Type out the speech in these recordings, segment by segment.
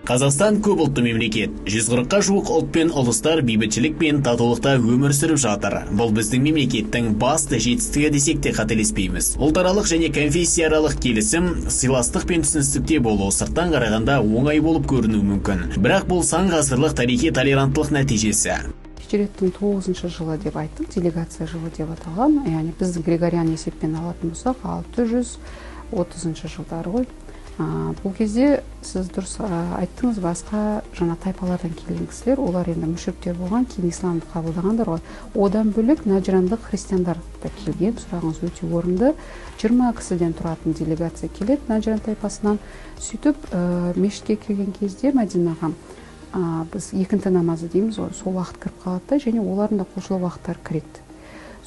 Қазақстан көп ұлтты мемлекет. 140-қа жуық ұлт пен ұлыстар бейбітшілік пен татулықта өмір сүріп жатыр. Бұл біздің мемлекеттің басты жетістігі десек те қателеспейміз. Ұлтаралық және конфессияаралық келісім, сыйластық пен түсіністікте болу сырттан қарағанда оңай болып көрінуі мүмкін. Бірақ бұл сан ғасырлық тарихи толеранттылық нәтижесі. Хижреттің 9 жылы деп айттым, делегация жылы деп аталған, яғни біздің григориан есеппен алатын болсақ, 630 жылдары ғой. Бұл кезде сіз дұрыс айттыңыз, басқа жаңа тайпалардан келген кісілер, олар енді мүшриктер болған, кейін исламды қабылдағандар ғой. Одан бөлек нәжрандық христиандар да келген, сұрағыңыз өте орынды. 20 кісіден тұратын делегация келеді Нәжран тайпасынан. Сөйтіп, мешітке келген кезде Мәдинаға, біз екінті намазы дейміз ғой, сол уақыт кіріп қалады да, және олардың да құлшылық уақыттары кіреді.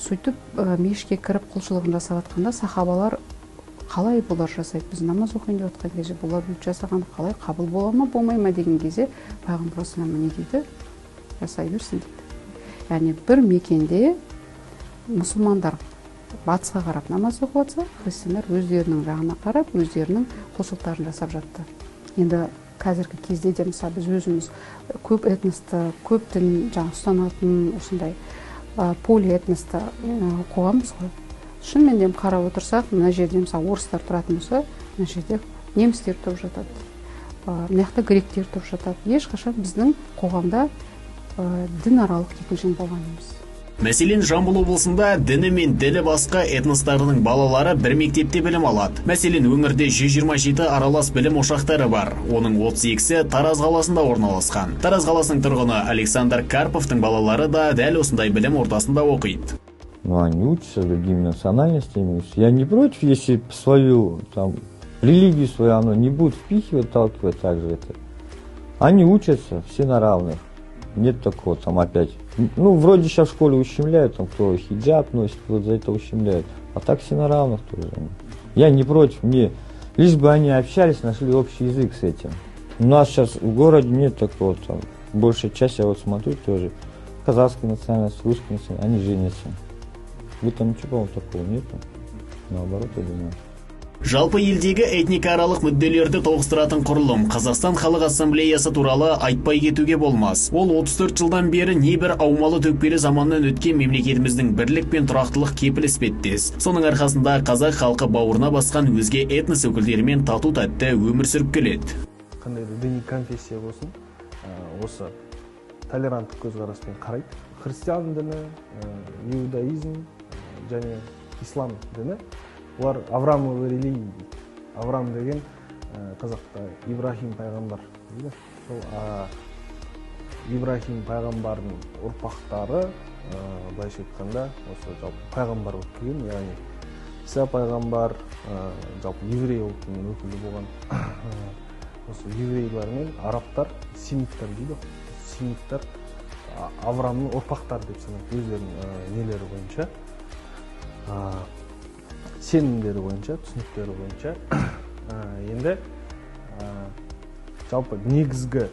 Сөйтіп, мешітке кіріп құлшылығын жасап жатқанда сахабалар қалай бұлар жасайды, біз намаз оқиын деп жатқан кезде бұлар бүйтіп жасаған қалай қабыл бола ма, болмай ма деген кезде пайғамбар саллаллаху не дейді? Жасай берсін дейді. Яғни бір мекенде мұсылмандар батысқа қарап намаз оқып жатса, христиандар өздерінің жағына қарап, өздерінің құлшылықтарын жасап жатты. Енді қазіргі кезде де мысалы біз өзіміз көп этносты, көп дін жаңа ұстанатын осындай полиэтносты қоғамбыз ғой. Шынымен де қарап отырсақ, мына жерде мысалы орыстар тұратын болса, мына жерде немістер тұрып жатады, мына жақта гректер тұрып жатады. Ешқашан біздің қоғамда дінаралық кикілжің болған емес. Мәселен, Жамбыл облысында діні мен ділі басқа этностарының балалары бір мектепте білім алады. Мәселен, өңірде 127 аралас білім ошақтары бар. Оның 32-сі Тараз қаласында орналасқан. Тараз қаласының тұрғыны Александр Карповтың балалары да дәл осындай білім ортасында оқиды. Ну, они учатся с другими национальностями. Я не против, если свою там религию свою оно не будет впихивать, толкивать так же это. Они учатся, все на равных. Нет такого там опять. Ну, вроде сейчас в школе ущемляют, там кто хиджаб носит, вот за это ущемляют. А так все на равных тоже. Я не против, мне лишь бы они общались, нашли общий язык с этим. У нас сейчас в городе нет такого там. Большая часть, я вот смотрю тоже, казахская национальность, русская национальность, они женятся. В этом ничего, по-моему, такого нету. Наоборот, я думаю. Жалпы елдегі этникааралық мүдделерді тоғыстыратын құрылым Қазақстан Халық Ассамблеясы туралы айтпай кетуге болмас. Ол 34 жылдан бері небір аумалы төкпелі заманнан өткен мемлекетіміздің бірлік пен тұрақтылық кепілі іспеттес. Соның арқасында қазақ халқы бауырына басқан өзге этнос өкілдерімен тату тәтті өмір сүріп келеді. Қандай да діни конфессия болсын, осы толеранттық көзқараспен қарайды. Христиан діні, иудаизм және ислам діні, олар Авраамовы религии дейді. Авраам деген қазақта Ибрахим пайғамбар дейді. Сол Ибрахим пайғамбардың ұрпақтары, былайша айтқанда, осы жалпы пайғамбар болып келген, яғни Иса пайғамбар, жалпы еврей ұлтының өкілі болған. Осы еврейлер мен арабтар, семиттер дейді ғой. Семиттер Авраамның ұрпақтары деп санайды өздерінің нелері бойынша, сенімдері бойынша, түсініктері бойынша. Енді жалпы негізгі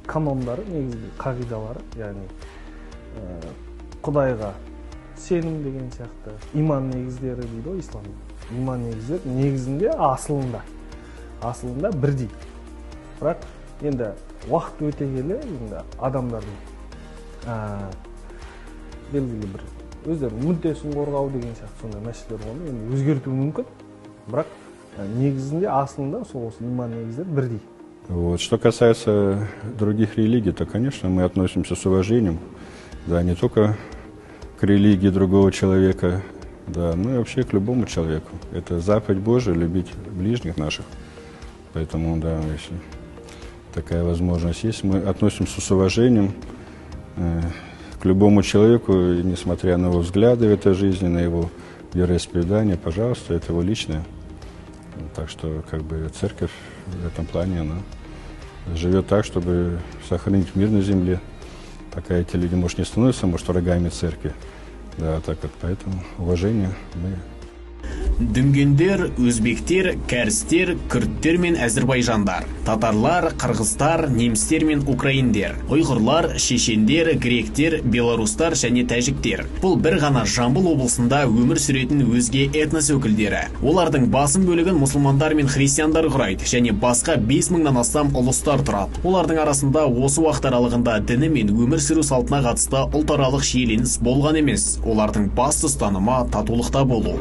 канондары, негізгі қағидалары, яғни Құдайға сенім деген сияқты, иман негіздері дейді ғой исламда. Иман негіздері негізінде асылында бірдей. Бірақ енді уақыт өте келе енді адамдардың белгілі бір өздерінің мүддесін қорғау деген сияқты сондай мәселелер болғанда енді өзгертуі мүмкін. Бірақ негізінде асылында сол осы иман негіздері бірдей. Вот. Что касается других религий, то, конечно, мы относимся с уважением, да, не только к религии другого человека, да, но и вообще к любому человеку. Это заповедь Божия — любить ближних наших. Поэтому, да, если такая возможность есть, мы относимся с уважением к любому человеку, несмотря на его взгляды в этой жизни, на его вероисповедание, пожалуйста, это его личное. Так что, как бы, церковь в этом плане, она живет так, чтобы сохранить мир на земле. Пока эти люди, может, не становятся, может, врагами церкви. Да, так вот, поэтому уважение мы. Дүнгендер, өзбектер, кәрістер, күрдтер мен әзірбайжандар, татарлар, қырғыздар, немістер мен украиндер, ұйғырлар, шешендер, гректер, белорустар және тәжіктер. Бұл бір ғана Жамбыл облысында өмір сүретін өзге этнос өкілдері. Олардың басым бөлігін мұсылмандар мен христиандар құрайды және басқа 5000-нан астам ұлыстар тұрады. Олардың арасында осы уақыт аралығында діні мен өмір сүру салтына қатысты ұлтаралық шиеленіс болған емес. Олардың басты ұстанымы – татулықта болу.